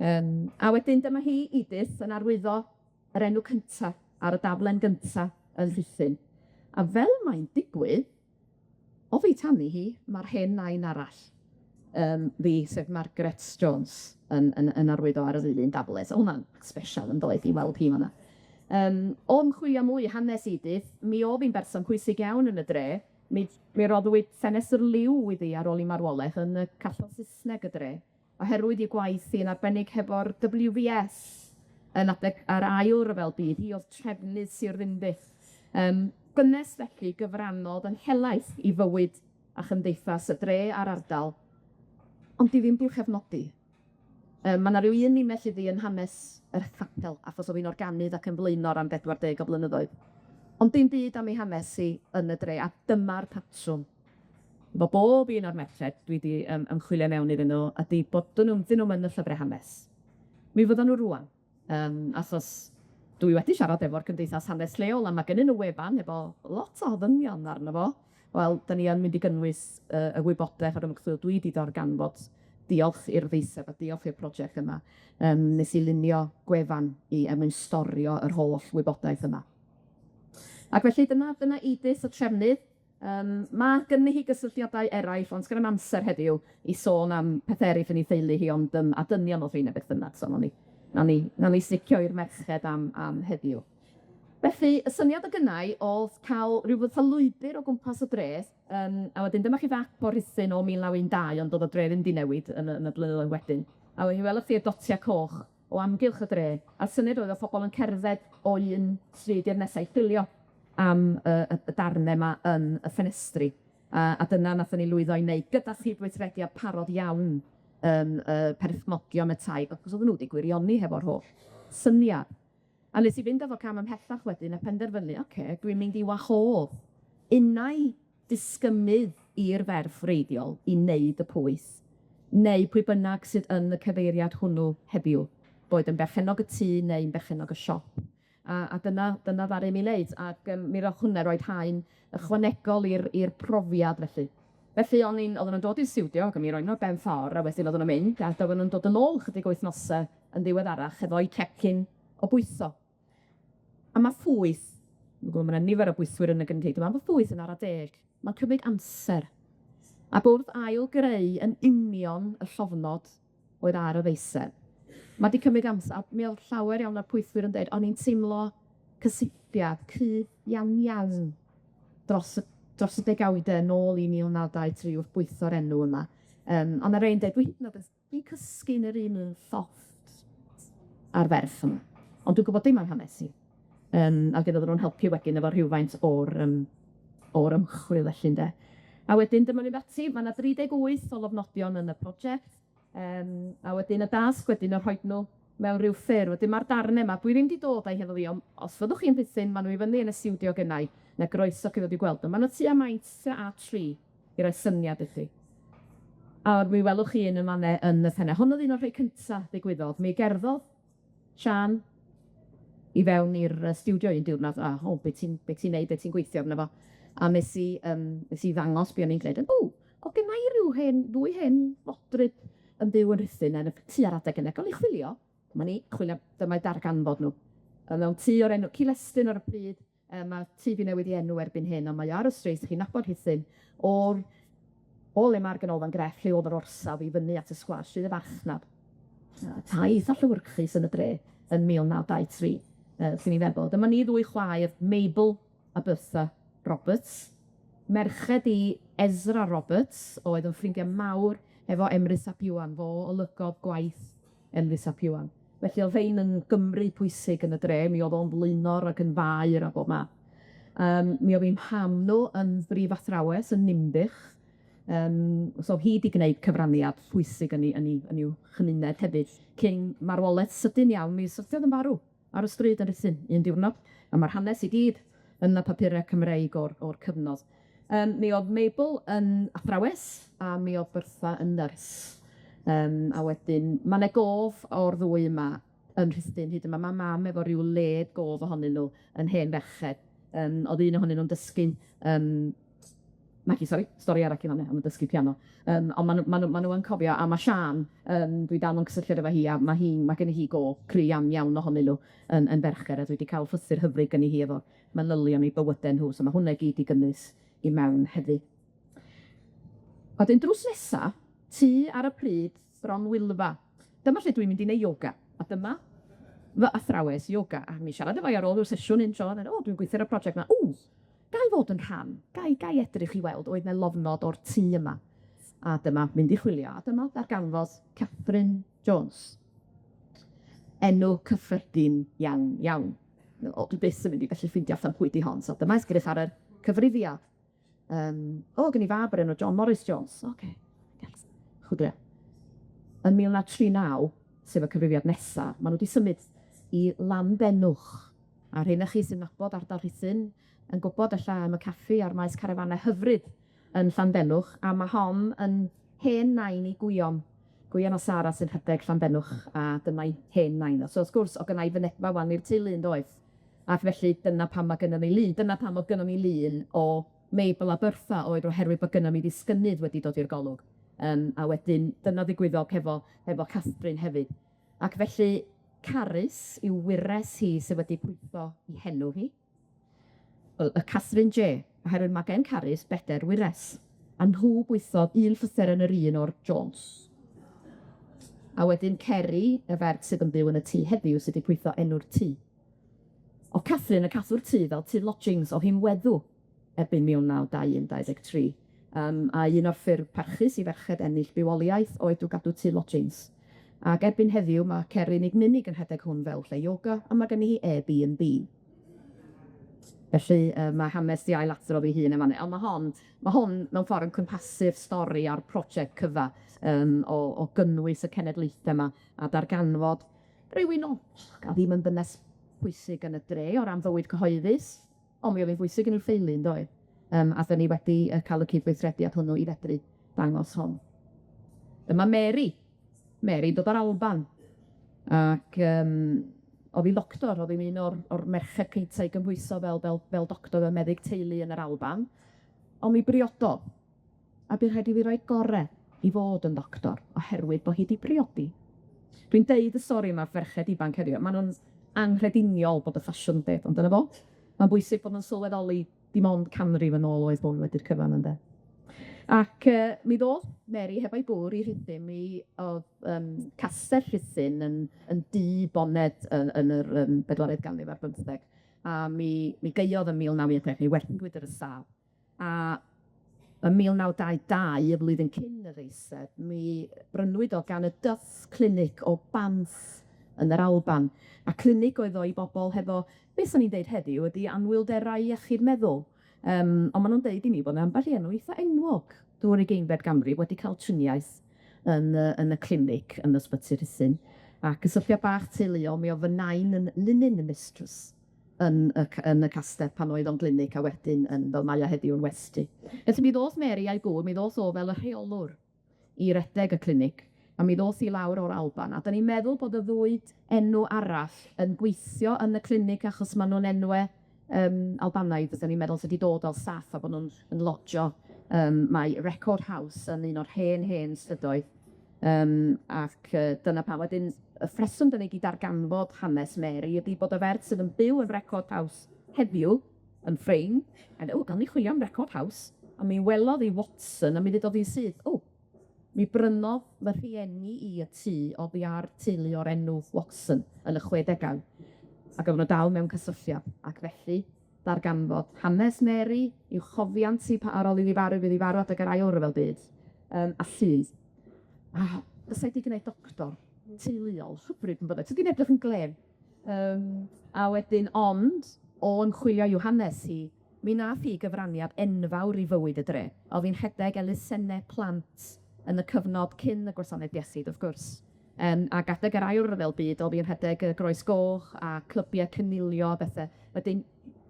Yym a wedyn dyma hi, Edith, yn arwyddo yr enw cynta ar y daflen gynta yn Rhuthun. A fel mae'n digwydd, oddi tani hi, ma'r hen nain arall, yym fi, sef Margaret Jones, yn yn yn arwyddo ar yr un un dafle. So hwnna'n sbesial yn doedd i weld hi fan 'na. Yym o ymchwilio mwy i hanes Edith, mi o'dd 'i'n berson pwysig iawn yn y dre. Mi mi roddwyd ffenestr liw iddi ar ôl 'i marwolaeth yn y capel Sysneg y dre, oherwydd 'i gwaith hi yn arbennig hefo'r WVS yn adeg yr ail ryfel byd, hi o'dd trefnydd Sir Ddinbych. Yym dynes felly gyfrannodd yn helaeth i fywyd a chymdeithas y dre a'r ardal, ond 'di ddim 'di'w chefnogi. Yym ma' 'na ryw un linell iddi yn hanes yr capel, achos o'dd 'i'n organydd ac yn flaenor am bedwar deg o blynyddoedd. Ond dim byd am ei hanes hi yn y dre, a dyma'r patrwm. Efo bob un o'r merched dwi 'di yym ymchwilio mewn iddyn nw ydi bod 'dyn nw'm 'dyn nw'm yn y llyfre hanes. Mi fyddan nw rŵan, yym achos dwi wedi siarad efo'r Cymdeithas Hanes Lleol a ma' gennyn nw wefan efo lot o ddynion arno fo. Wel, 'dan ni yn mynd i gynnwys yy y wybodaeth a'r ymchwil dwi 'di darganfod, diolch i'r ddeiseb a diolch i'r prosiect yma. Yym nes i lunio gwefan i er mwyn storio yr holl wybodaeth yma. Ac felly dyna dyna Edith y trefnydd. Yym ma' gynni hi gysylltiadau eraill, ond sgenna i'm amser heddiw i sôn am pethe eryll yn 'i theulu hi, ond yym a dynion o'dd rheina beth bynnag, so nawn ni nawn ni nawn ni sticio i'r merched am am heddiw. Felly, y syniad o' gynnai o'dd ca'l ryw fath o lwybyr o gwmpas y dre, yym a wedyn dyma chi fap o Rhuthun o 1912, ond o'dd y dre ddim 'di newid yn y yn y blynyddoedd wedyn. A we- welwch chi'r dotia coch o amgylch y dre, a'r syniad oedd o'dd pobol yn cerdded o un stryd i'r nesa i chwilio am y darne 'ma yn y ffenestri. A dyna nathon ni lwyddo i wneud gyda chydweithrediad parod iawn yym y perchnogion y tai, achos oedden nhw 'di gwirioni hefo'r holl syniad. A nes i fynd â fo cam ymhellach wedyn a penderfynu, ocê, dwi'n mynd i wahodd unai disgynydd i'r ferf wreiddiol i wneud y pwyth, neu pwy bynnag sydd yn y cyfeiriad hwnnw heddiw, boed yn berchennog y tŷ neu'n berchennog y siop. A dyna dyna ddaru mi wneud, ac mi ro'dd hwnna roid haen ychwanegol i'r i'r profiad felly. Felly o'n i'n oedden nhw'n dod i'r stiwdio ac o'n i'n roi nhw ar ben ffor' a wedyn oedden nhw'n mynd a oedden nhw'n dod yn ôl chydig wythnose yn ddiweddarach hefo'u cecyn o bwytho. A ma' ffwyth, dwi'n gwbod ma' 'na nifer o bwythwyr yn y gynulleidfa, ma' ffwyth yn ara deg, ma'n cymryd amser. Ac wrth ail greu yn union y llofnod oedd ar y ddeiseb, ma' 'di cymryd amser, a mi o'dd llawer iawn o'r pwythwyr yn deud, o'n i'n teimlo cysylltiad cryf iawn iawn dros y dros y degawde nôl i 1923 wrth bwytho'r enw yma. Yym on' ma' rei'n deud, dwi hyd yn o'd yn dwi'n cysgu yn yr un llofft a'r ferch yma, ond dwi'n gwbod dim am hanes hi. Yym ag oedden nw'n helpu wedyn efo rhywfaint o'r yym o'r ymchwil felly ynde. A wedyn dyma ni'n ati, ma' 'na 38 o lofnodion yn y prosiect, yym a wedyn y dasg wedyn o rhoid nw mewn ryw ffurf. Wedyn ma'r darne 'ma, dwi ddim 'di dod â'u hefo fi, on' os fyddwch chi'n Rhuthun, ma' nw i fyny yn y stiwdio gynnai, ma' groeso chi ddod i gweld nw. Ma' nw tua maint tua A tri i roi syniad i chi. A mi welwch chi un yn fan 'ne yn y penne. Hwn o'dd un o'r rhei cynta ddigwyddodd. Mi gerddodd Siân i fewn i'r stiwdio un diwrnod a o, be' ti'n be' ti'n neud, be' ti'n gweithio arno fo? A nes i yym nes i ddangos be' o'n i'n gneud. O, o'dd gynna i ryw hen ddwy hen fodryb yn byw yn Rhuthun yn y tua'r adeg yna. Gawn ni chwilio? Dyma ni, chwilio, dyma'i darganfod nw. Yy mewn tŷ o'r enw Cilestyn ar y pryd, yy ma' tŷ 'di newid 'i enw erbyn hyn, on' mae o ar y stryd, chi'n nabod Rhuthun o'r o le ma'r Ganolfan Grefft, lle o'dd yr orsaf i fyny at y sgwâr, stryd y farchnad. Tai eitha llewyrchus yn y dre yn 1923, yy swn i'n feddwl. Dyma ni ddwy chwaer, Mabel a Bertha Roberts, merched i Ezra Roberts, oedd yn ffrindia mawr efo Emrys ap Iwan, fo olygodd gwaith Emrys ap Iwan. Felly o'dd rhein yn Gymry pwysig yn y dre, mi o'dd o'n flaenor ac yn faer a bob math. Yym mi o'dd 'u mham nw yn brifathrawes yn Ninbych, yym so o'dd hi 'di gneud cyfraniad pwysig yn 'i yn 'i yn i'w chymuned hefyd, cyn marwolaeth sydyn iawn, mi syrthiodd yn farw ar y stryd yn Rhuthun un diwrnod, a ma'r hanes i gyd yn y papure Cymreig o'r o'r cyfnod. Yym mi o'dd Mabel yn athrawes a mi o'dd Bertha yn nyrs. Yym a wedyn ma' 'na gof o'r ddwy yma yn Rhuthun hyd yma. Ma' mam efo ryw led gof ohonyn nw yn hen ferched. Yym o'dd un ohonyn nw'n dysgu yym Maggie, sori, stori arall i fanna am y dysgu piano. Yym on' ma' nw ma' nw ma' nw yn cofio, a ma' Siân yym dwi dal mewn cysylltiad efo hi, a ma' hi ma' gynni hi go' cry iawn iawn ohonyn nw yn yn ferched, a dwi 'di ca'l llythyr hyfryd gynni hi efo manylion 'u bywyde nhw, so ma' hwnna i gyd 'di gynnwys i mewn hefyd. Wedyn drws nesa, tŷ ar y pryd, Bron Wylfa. Dyma lle dwi'n mynd i neud yoga, a dyma fy athrawes yoga, a mi siarad efo 'i ar ôl ryw sesiwn un tro, a o, dwi'n gweithio ar y project 'ma, ww, gai fod yn rhan, gai gai edrych i weld oedd 'na lofnod o'r tŷ yma. A dyma mynd i chwilio, a dyma darganfod Catherine Jones. Enw cyffredin iawn, iawn. O, dwi byth yn mynd i gallu ffeindio allan pwy 'di hon, so dyma edrych ar y cyfrifiad. Yym, o, gen i fab o'r enw John Morris Jones, ocê, chwilio. Yn 1939, sef y cyfrifiad nesa, ma' nw 'di symud i Lanbenwch, a rheina chi sy'n nabod ardal Rhuthun yn gwbod ella am y caffi a'r maes carafane hyfryd yn Llanbenwch, a ma' hon yn hen nain i Gwion, Gwion a Sara sy'n rhedeg Llanbenwch, a dyma'i hen nain o. So wrth gwrs, o'dd gynna i fynedfa wan i'r teulu yndoedd? Ac felly dyna pam ma' gynnon ni lun, dyna pam o'dd gynnon ni lun o Mabel a Bertha oedd oherwydd bod gynnon ni ddisgynnydd wedi dod i'r golwg. Yym a wedyn dyna ddigwyddodd hefo hefo Catherine hefyd. Ac felly Carys yw wyres hi sy wedi pwytho 'i henw hi. Wel, y Catherine J, oherwydd ma' gen Carys beder wyres, a nhw bwythodd un llythyren yr un o'r Jones. A wedyn Ceri, y ferch sydd yn byw yn y tŷ heddiw, sydd 'di pwytho enw'r tŷ. O'dd Catherine yn cadw'r tŷ fel tŷ lodgings, o'dd hi'n weddw erbyn 1921 23. Yym a un o'r ffyrdd parchus i ferched ennill bywoliaeth oedd drw gadw tŷ lodgings. Ac erbyn heddiw ma' Ceri nid yn unig yn rhedeg hwn fel lle yoga, on' ma' gynni hi Airbnb. Felly yy ma' hanes 'di ailadrodd ei hun yn fan 'ny, on' ma' hon ma' hwn mewn ffor yn cwmpasu'r stori a'r prosiect cyfa yym o gynnwys y cenedlaethe 'ma a darganfod rywun o a ddim yn ddynes bwysig yn y dre o ran fywyd cyhoeddus, on' mi o'dd 'i'n bwysig yn 'i theulu yndoedd? Yym a 'dyn ni wedi yy ca'l y cydweithrediad hwnnw i fedru dangos hwn. Dyma Mary, Mary dod o'r Alban, ac o'dd 'i'n ddoctor, o'dd 'i'n un o'r merched cynta i gymhwyso fel doctor, fel meddyg teulu yn yr Alban, on' mi briododd, a bu rhaid iddi roi gore i fod yn ddoctor, oherwydd bo' hi 'di briodi. Dwi'n deud y stori yma wrth ferched ifanc heddiw, ma' nw'n anghrediniol bod y ffasiwn beth, ond dyna fo. Ma'n bwysig bod nw'n sylweddoli dim ond canrif yn ôl oedd hwn wedi'r cyfan ynde. Ac mi ddoth Mary hefo'i gŵr i Rhuthun, mi o'dd castell Rhuthun yn dŷ boned yn yr bedwaredd ganrif ar bymtheg, a mi gaeodd ym 1916, mi werthwyd yr ystâd, a ym 1922, y flwyddyn cyn y ddeiseb, mi brynwyd o gan y Duff Clinic o Banff yn yr Alban, a clinig oedd o i bobol hefo beth swn i'n deud heddiw ydi anwylderau iechyd meddwl. On' ma' nw'n deud i mi bo' 'na ambell i enw eitha enwog drwy'r ugeinfed ganrif wedi ca'l triniaeth yn y clinic yn Ysbyty Rhuthun, a cysylltiad bach teuluol, mi o'dd fy nain yn linen mistress yn y castell pan oedd o'n glinig a wedyn yn fel mae o heddiw yn westy. Felly mi ddoth Mary a'i gŵr, mi ddoth o fel y rheolwr i redeg y clinic, a mi ddoth i lawr o'r Alban, a 'dan ni'n meddwl bod y ddwy enw arall yn gweithio yn y clinic achos ma' nw'n enwe Albanaidd, fysan ni'n meddwl sy 'di dod fel staff a bod nw'n yn lodjo. Mae Record House yn un o'r hen, hen strydoedd, ac dyna pam. Wedyn, y rheswm 'dan ni 'di darganfod hanes Mary ydi bod y ferch sydd yn byw yn Record House heddiw yn ffrein, a o, gawn ni chwilio am Record House, a mi welodd 'i Watson, a mi ddedodd 'i'n syth, o, mi brynodd fy rhieni i y tŷ oddi ar teulu o'r enw Watson yn y chwedegau, ac oedden nhw dal mewn cysylltiad, ac felly darganfod hanes Mary, i'w chofiant hi ar ôl iddi farw, fydd hi farw adeg yr ail ryfel byd, a llys. A fysa hi 'di gwneud doctor teuluol hyfryd yn bydde, tydi'n edrych yn glên. A wedyn, ond, o ymchwilio i'w hanes hi, mi nath hi gyfraniad enfawr i fywyd y dre. O'dd hi'n rhedeg elusenne plant yn y cyfnod cyn y gwasanaeth iechyd, wrth gwrs. Ac adeg yr ail ryfel byd, o'dd hi'n rhedeg y Groes Goch a clybie cynilio a bethe. Wedyn,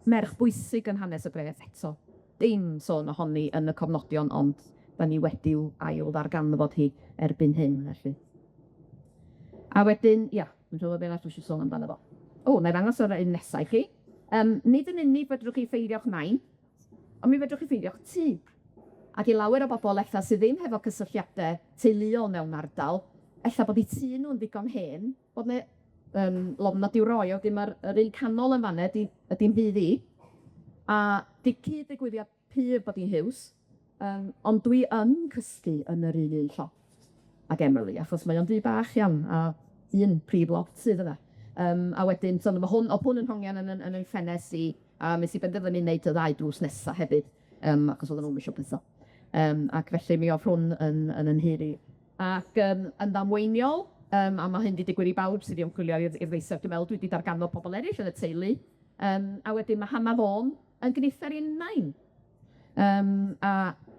merch bwysig yn hanes y dre eto. Dim sôn ohoni yn y cofnodion, ond 'dan ni wedi'w ail ddarganfod hi erbyn hyn, felly. A wedyn, ia, dwi'n siŵr be' arall dwi isio sôn amdano fo. O, wna i ddangos yr un nesa i chi. Nid yn unig fedrwch chi ffeindio'ch nain, ond mi fedrwch chi ffeindio'ch tŷ. Ac i lawer o bobol ella sydd ddim hefo cysylltiade teuluol mewn ardal, ella bod 'u tŷ nw'n ddigon hen, bod 'ne lofnod i'w roi, a wedyn ma'r yr un canol yn fan 'na ydi'n nhŷ i, a cyd-ddigwyddiad pur bod 'i'n Hughes, ond dwi yn cysgu yn yr un llofft ag Emily, achos mae o'n dŷ bach iawn, a un prif lofft sydd yna. A wedyn, so ma' hwn, o'dd hwn yn hongian yn 'yn ffenest i, a nes i benderfynu neud y ddau drws nesa hefyd, achos oedden nw'm isio pwyso. Ac felly mi o'dd hwn yn 'yn nhŷ i. Ac yn ddamweiniol, a ma' hyn 'di digwydd i bawb sydd 'di ymchwilio i'r ddeiseb, dwi'n meddwl dwi 'di darganfod pobol eryll yn y teulu, a wedyn ma' Hannah Vaughan yn gynithar i'n nain. A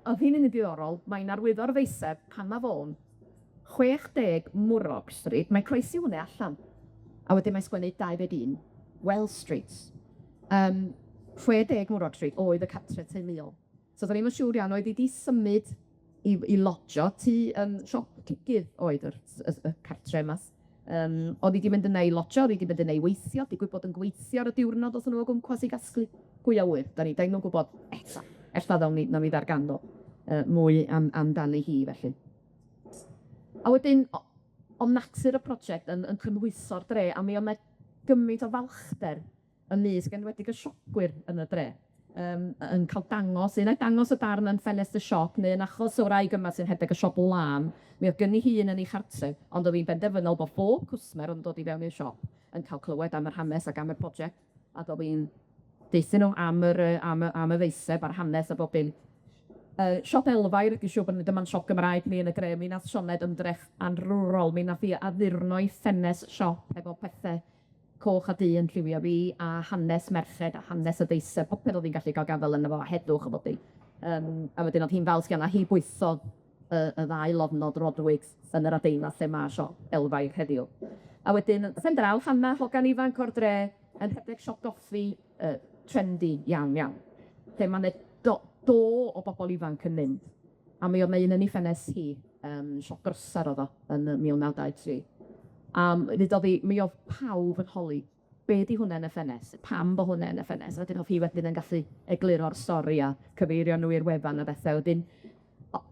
o'dd hyn yn ddiddorol, mae'n arwyddo'r ddeiseb Hannah Vaughan, 60 Mwrog Street, mae'n croesi hwnna allan, a wedyn mae'n sgwennu 21 Wells Street. 60 Mwrog Street oedd y cartre teuluol. So do'n i'm yn siŵr iawn, oedd hi 'di symud i lodjo tŷ siop cigydd oedd y cartre yma. Oedd hi 'di mynd yna i lodjo, oedd hi 'di mynd yna i weithio, digwydd bod yn gweithio ar y diwrnod oedden nhw o gwmpas i gasglu. Pwy a ŵyr, da ni ddim yn gwybod eto. Ella ddawn ni, nawn ni ddarganfod mwy amdani hi felly. A wedyn, o natur y prosiect yn cynhwyso'r dre, a mi oedd 'na gymaint o falchder ymysg enwedig y siopwyr yn y dre, yn ca'l dangos, un ai dangos y darn yn ffenest y siop, neu yn achos y wraig yma sy'n rhedeg y siop lân, mi oedd gynni hi un yn ei chartre, ond oedd hi'n benderfynol bod bob cwsmer yn dod i fewn i'r siop yn cael clywed am yr hanes ac am y prosiect, ac oedd hi'n deuthyn nhw am yr am y ddeiseb a'r hanes a bob dim. Siop Elfair, dwi'n siŵr bod ni dyma'n siop Gymraeg ni yn y dre, mi nath Sioned ymdrech anrwrol, mi nath 'i addurno'i ffenest siop efo pethe coch a du yn lliwio fi, a hanes merched, a hanes y ddeiseb, popeth o'dd 'i'n gallu ga'l gafel yno fo, a heddwch a bob dim. Yym a wedyn o'dd hi'n falch iawn, a hi bwythodd y y ddau lofnod roddwyd yn yr adeilad lle ma' siop Elfair heddiw. A wedyn, pen draw, Hanna, hogan ifanc o'r dre, yn rhedeg siop goffi yy trendy iawn, iawn, lle ma' 'ne do do o bobol ifanc yn mynd, a mi o'dd 'na un yn 'i ffenest hi, siop grosar o'dd o yn yy 1923. A ddudodd 'i, mi o'dd pawb yn holi, be' 'di hwnna yn y ffenest? Pam bo' hwnna yn y ffenest? A wedyn o'dd hi wedyn yn gallu egluro'r stori a cyfeirio nw i'r wefan a bethe wedyn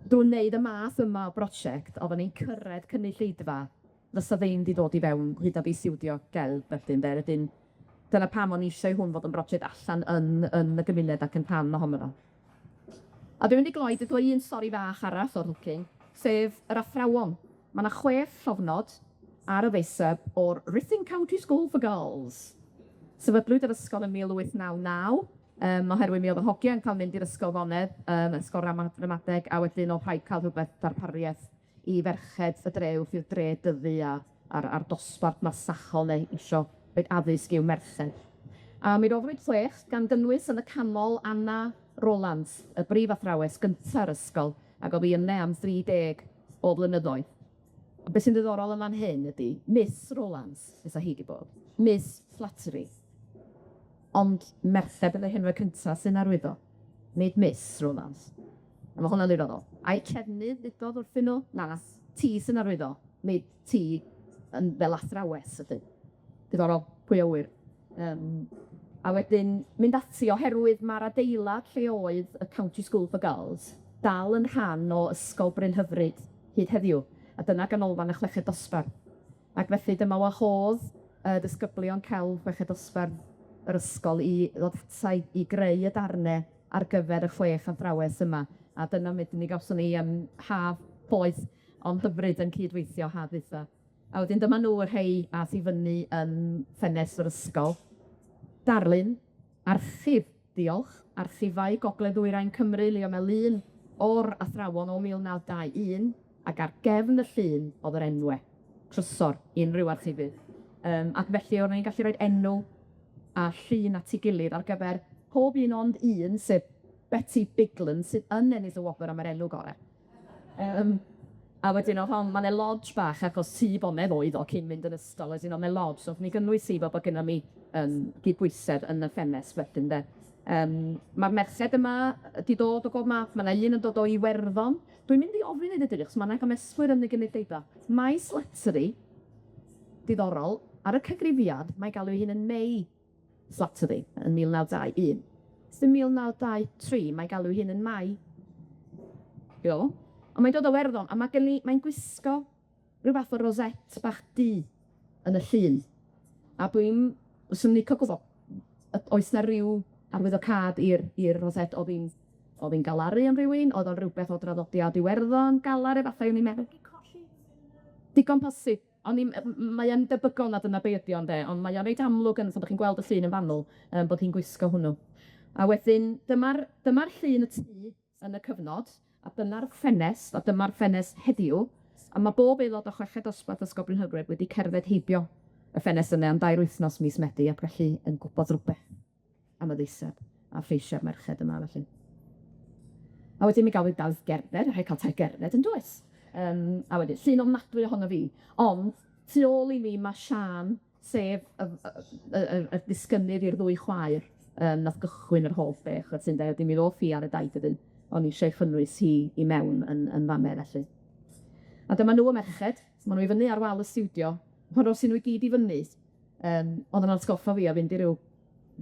drw wneud y math yma o brosiect, oedden ni'n cyrredd cynulleidfa fysa ddim 'di dod i fewn hyd yn o'd i stiwdio gelf felly ynde, wedyn dyna pam o'n i eisiau i hwn fod yn brosiect allan yn yn y gymuned ac yn rhan ohono fo. A dwi'n mynd i gloi dwi un stori fach arall o'r Nhwcyn, sef yr athrawon. Ma' 'na chwech llofnod ar y ddeiseb o'r Ruthin County School for Girls. Sefydlwyd yr ysgol yn 1899, yym oherwydd mi o'dd yr hogie yn ca'l mynd i'r ysgol fonedd, yym ysgol ramadeg, a wedyn o'dd rhaid ca'l rhywbeth darpariaeth i ferched y dre wrth i'r dre dyfu a a'r a'r dosbarth masnachol neu isio rhoid addysg i'w merched. A mi roddwyd chwech, gan gynnwys yn y canol Anna Rolant, y brif athrawes gynta'r ysgol, ac o'dd 'i yne am dri deg o flynyddoedd. Ond be' sy'n ddiddorol yn fan hyn ydi Miss Rowlands fysa hi 'di bod, Miss Slattery. Ond merched yn eu henwe cynta sy'n arwyddo, nid Miss Rowlands. A ma' hwnna'n ddiddorol. Ai trefnydd ddudodd wrthyn nw? Na, ti sy'n arwyddo, nid ti yn fel athrawes ydyn. Diddorol, pwy a wyr. Yym a wedyn mynd ati oherwydd ma'r adeilad lle oedd y County School for Girls dal yn rhan o Ysgol Brynhyfryd hyd heddiw, a dyna ganolfan y chweched dosbarth. Ac felly dyma wahodd y disgyblion celf chweched dosbarth yr ysgol i ddod atai i greu y darne ar gyfer y chwech athrawes yma, a dyna wedyn mi gawson ni yym haf poeth ond hyfryd yn cydweithio haf ddwytha. A wedyn dyma nw y rhei ath i fyny yn ffenest yr ysgol. Darlun, archif, diolch, archifau Gogledd Ddwyrain Cymru, le o' 'na lun o'r athrawon o 1921, ac ar gefn y llun o'dd yr enwe, trysor i unryw archifydd. Yym ac felly o'n i'n gallu roid enw a llun at 'i gilydd ar gyfer pob un ond un, sef Betty Bigland, sydd yn ennill y wobr am yr enw gore. Yym a wedyn o'dd hon, ma' 'ne lodge bach achos tŷ bonedd oedd o cyn mynd yn ysgol, wedyn o'dd 'ne lodge, so nathon ni gynnwys hi fel bod gynnon ni yym gydbwysedd yn y ffenest wedyn de. Yym ma'r merched yma 'di dod o bob math, ma' 'na un yn dod o Iwerddon. Dwi'n mynd i ofyn iddi dydi, achos ma' 'na gymeswyr yn y gynulleidfa. Mae Slattery, diddorol, ar y cyfrifiad, mae'n galw ei hun yn May Slattery yn 1921. Yn 1923, mae'n galw ei hun yn Mai. Do. Ond mae'n dod o Werddon, a ma' gen i, mae'n gwisgo rhyw fath o rosette bach du yn y llun. A dwi'n, swn i'n licio gwbod, oes 'na ryw arwyddocâd i'r i'r rosette, o'dd 'i'n o'dd 'i'n galaru am rywun, o'dd o'n rywbeth o draddodiad Iwerddon, galar efallai, o'n i'n meddwl. Digon posib. O'n i'n mae yn debygol na dyna be' ydi o ynde, ond mae o reit amlwg yn, pan 'dach chi'n gweld y llun yn fanwl, yym bod hi'n gwisgo hwnnw. A wedyn dyma'r dyma'r llun y tŷ yn y cyfnod, a dyna'r ffenest, a dyma'r ffenest heddiw, a ma' bob aelod o chweched dosbarth Ysgol Brynhyfryd wedi cerdded heibio y ffenest yna am dair wythnos mis Medi, ac felly yn gwbod rwbeth am y ddeiseb a lleisiau'r merched yma felly. A wedyn mi gafwyd daith gerdded, rhaid cael taith gerdded yn does? Yym a wedyn llun ofnadwy ohono fi, ond tu ôl i mi ma' Siân, sef y y y y disgynydd i'r ddwy chwaer yym nath gychwyn yr holl beth, ch'od sy'n deud, mi ddoth hi ar y daith wedyn, o'n i eisiau chynnwys hi i mewn yn yn fanne felly. A dyma nhw y merched, ma' nhw i fyny ar wal y stiwdio, pan ro's i nhw i gyd i fyny, yym o'dd o'n atgoffa fi o fynd i ryw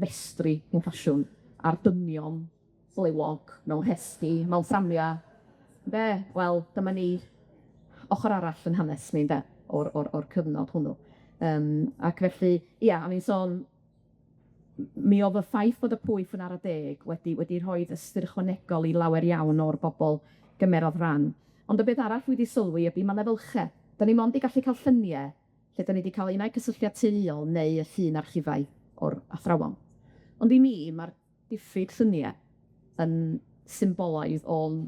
festri hen ffasiwn a'r dynion flewog mewn rhesti, mewn fframia, ynde? Wel, dyma ni ochor arall 'yn hanes ni ynde, o'r o'r o'r cyfnod hwnnw. Yym ac felly, ia, o'n i'n sôn, mi o'dd y ffaith bod y pwyth yn ara deg wedi wedi rhoid ystyr ychwanegol i lawer iawn o'r bobol gymerodd ran. Ond y beth arall dwi 'di sylwi ydi ma' 'na fylche. 'Dan ni mond 'di gallu ca'l llynie lle 'dan ni 'di ca'l unai cysylltiad teuluol neu y llun archifau o'r athrawon. Ond i mi, ma'r diffyg llynie yn symbolaidd o'n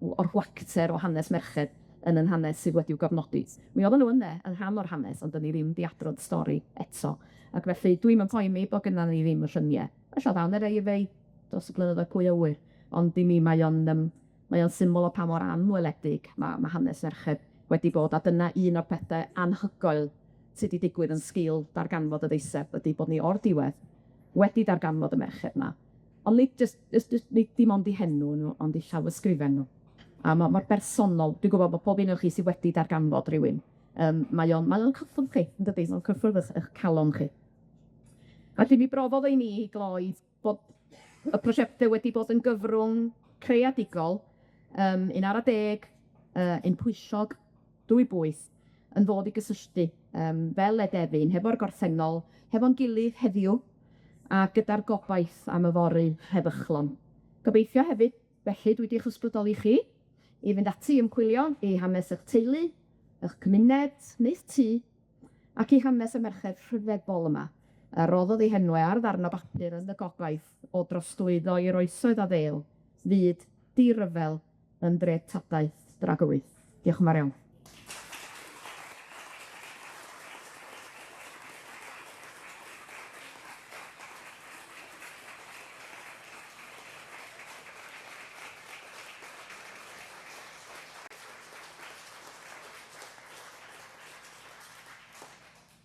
o'r gwacter o hanes merched yn 'yn hanes sydd wedi'w gofnodi. Mi oedden nw yne yn rhan o'r hanes, ond 'dyn ni ddim 'di adrodd stori eto. Ac felly dwi'm yn poeni bo' gynna ni ddim y llynie. Ella ddaw 'na rei rei dros y blynyddoedd, pwy a wyr, ond i mi mae o'n yym mae o'n syml o pa mor anweledig ma' ma' hanes merched wedi bod, a dyna un o'r pethe anhygoel sy 'di digwydd yn sgil darganfod y ddeiseb, ydi bod ni o'r diwedd wedi darganfod y merched 'ma. Ond nid jyst jyst jyst nid dim ond 'u henw nw, ond 'u llawysgrifen nw. A ma' mor bersonol, dwi'n gwbod bo' pob un o chi sy wedi darganfod rywun, yym mae o'n mae o'n cyffwrdd chi, yndydi? Ma'n cyffwrdd 'ych 'ych calon chi. Felly mi brofodd o i mi i gloi bod y prosiecte wedi bod yn gyfrwng creadigol, yym un ara deg, yy un pwyllog, dwy bwyll, yn fodd i gysylltu yym fel edefyn hefo'r gorffennol, hefo'n gilydd heddiw, a gyda'r gobaith am yfory heddychlon. Gobeithio hefyd, felly, dwi 'di'ch ysbrydoli chi i fynd ati i ymchwilio i hanes 'ych teulu, 'ych cymuned, neu'ch tŷ, ac i hanes y merched rhyfeddol yma, a roddodd eu henwe ar ddarn o bapur yn y gobaith o drosglwyddo i'r oesoedd a ddêl, fyd di-ryfel yn dreftadaeth dragywydd. Diolch yn fawr iawn.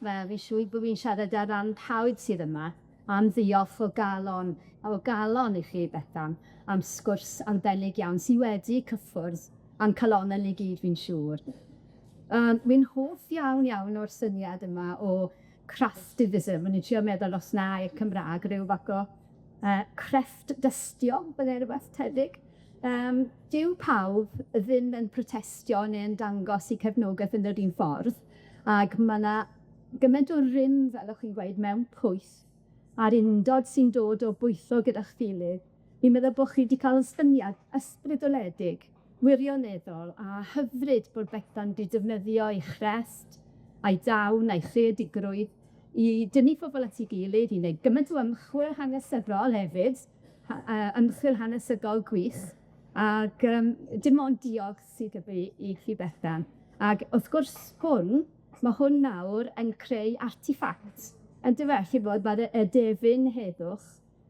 Wel, fi'n siŵr bo' fi'n siarad ar ran pawb sydd yma am ddiolch o galon, o galon i chi, Bethan, am sgwrs arbennig iawn sy wedi cyffwrdd a'n calonne ni gyd, fi'n siŵr. Wi'n hoff iawn iawn o'r syniad yma o craftivism, o'n i'n trio meddwl os 'na air Cymra'g, ryw fath o yy crefft dystio, bydde rwbeth tebyg. Dyw pawb ddim yn protestio neu'n dangos 'u cefnogaeth yn yr un ffordd, ag ma' 'na gymaint o rym, fel o'ch chi'n gweud, mewn pwyll, a'r undod sy'n dod o bwyllo gyda'ch gilydd. Fi'n meddwl bo' chi 'di ca'l syniad ysbrydoledig, wirioneddol a hyfryd bod Bethan 'di defnyddio ei chrefft, a'i dawn, a'i chreadigrwydd i dynnu pobol at 'i gilydd, i wneud gymaint o ymchwil hanesyddol hefyd, ymchwil hanesyddol gwych, ag dim ond diolch sydd 'dy fi i chi Bethan. Ag wrth gwrs hwn, ma' hwn nawr yn creu artiffact, yndyfe, chi'n gwbod, ma'r edefyn heddwch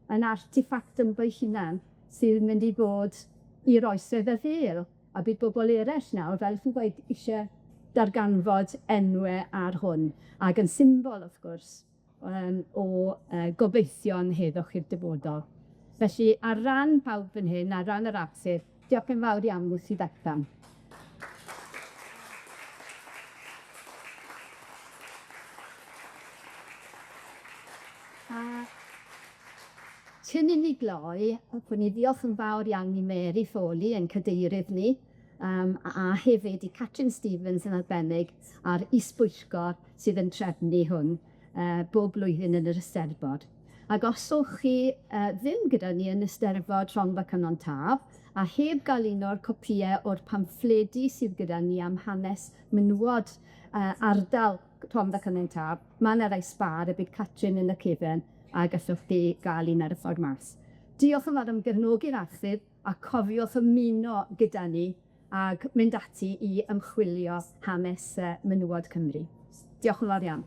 yn artiffact ynddo'i hunan sydd yn mynd i fod i'r oesoedd a ddêl, a bydd bobol eraill nawr, fel chi'n gweud, isie darganfod enwe ar hwn, ag yn symbol, wrth gwrs, o gobeithio'n heddwch i'r dyfodol. Felly, ar ran pawb fan hyn, ar ran yr ABSU, diolch yn fawr iawn i chi Bethan. A cyn i ni gloi, hoffwn i ddiolch yn fawr iawn i Mary Foley, ein cadeirydd ni, a hefyd i Catrin Stevens yn arbennig, a'r is-bwyllgor sydd yn trefnu hwn bob blwyddyn yn yr Eisteddfod. Ac os o'ch chi ddim gyda ni yn Eisteddfod Rhondda Cynon Taf, a heb gael un o'r copïe o'r pamffledi sydd gyda ni am hanes menywod ardal Rhondda Cynon Taf, ma' 'na rai sbâr y bydd Catrin yn y cefen, a gallwch chi gael un ar y ffordd mas. Diolch yn fawr am gefnogi'r archif, a cofiwch ymuno gyda ni ag mynd ati i ymchwilio hanes menywod Cymru. Diolch yn fawr iawn.